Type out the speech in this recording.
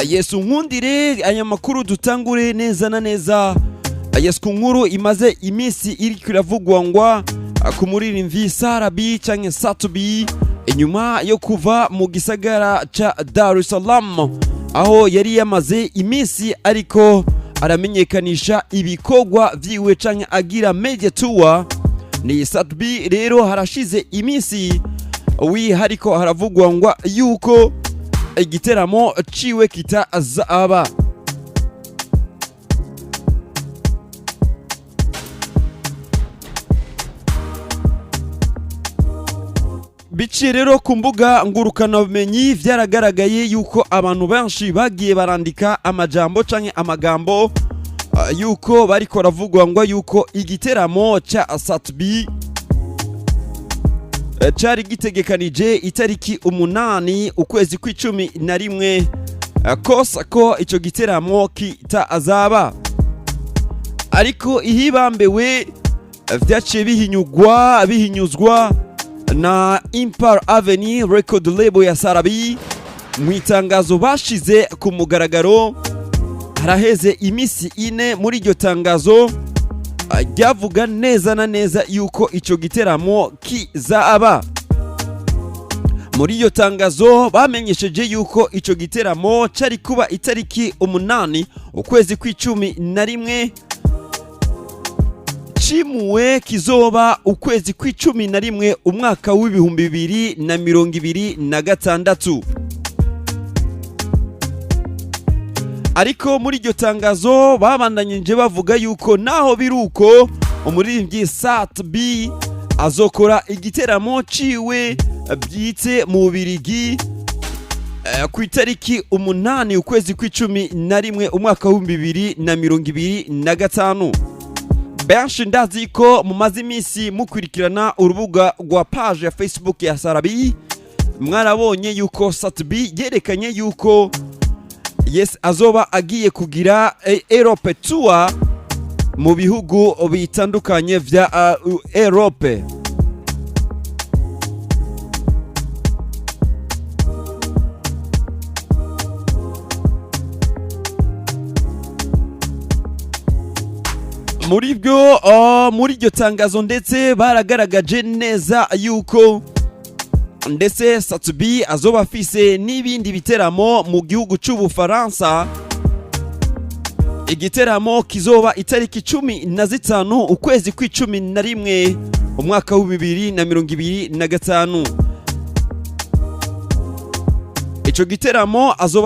Yesu nkundire aya makuru dutangure neza na neza. Yesu, ku nkuru imaze iminsi iriko iravugwa ngwa ku muririmbyi Sarabi canke Satubi, inyuma yo kuva mu gisagara ca Dar es Salaam aho yari yamaze iminsi ariko aramenyekanisha ibikorwa vyiwe canke agira media tour. Ni Satubi rero harashize iminsi wi hariko haravugwa ngwa yuko igiteramo ciwe kitazaba. Biciye rero ku mbuga ngurukanabumenyi, vyaragaragaye yuko abantu benshi bagiye barandika amajambo canke amagambo yuko bariko baravugwa ngo yuko igiteramo ca Satbi cari gitegekanije itariki 8 ukwezi kw'11, kosa ko ico giteramo kitazaba. Ariko ihibambewe, vyaciye bihinyugwa bihinyuzwa na Empire Avenue Record Label ya Sarabi mu itangazo bashize ku mugaragaro haraheze iminsi 4. Muri iryo tangazo ryavuga neza na neza yuko ico giteramo kizaba. Muri iryo tangazo bamenyesheje yuko ico giteramo cari kuba itariki 8 ukwezi kw'11, cimuwe kizoba ukwezi kw'11 umwaka w'2026. Ariko muri iryo tangazo babandanyije bavuga yuko naho biruko umuririmbyi Sat B azokora igiteramo ciwe bwite mu Bubirigi ku itariki 8 ukwezi kw'11 umwaka w'2025. Benshi ndazi ko mumaze iminsi mukurikirana urubuga rwa page ya Facebook ya Sarabi, mwarabonye yuko Sat B yerekanye yuko yes azoba agiye kugira Europe tour mu bihugu bitandukanye vya Europe. Muri byo muri iryo tangazo ndetse baragaragaje neza yuko ndetse Satubi azoba afise n'ibindi biteramo mu gihugu c'Ubufaransa, igiteramo kizoba itariki 15 ukwezi kw'11 umwaka w'2025. Ico giteramo azoba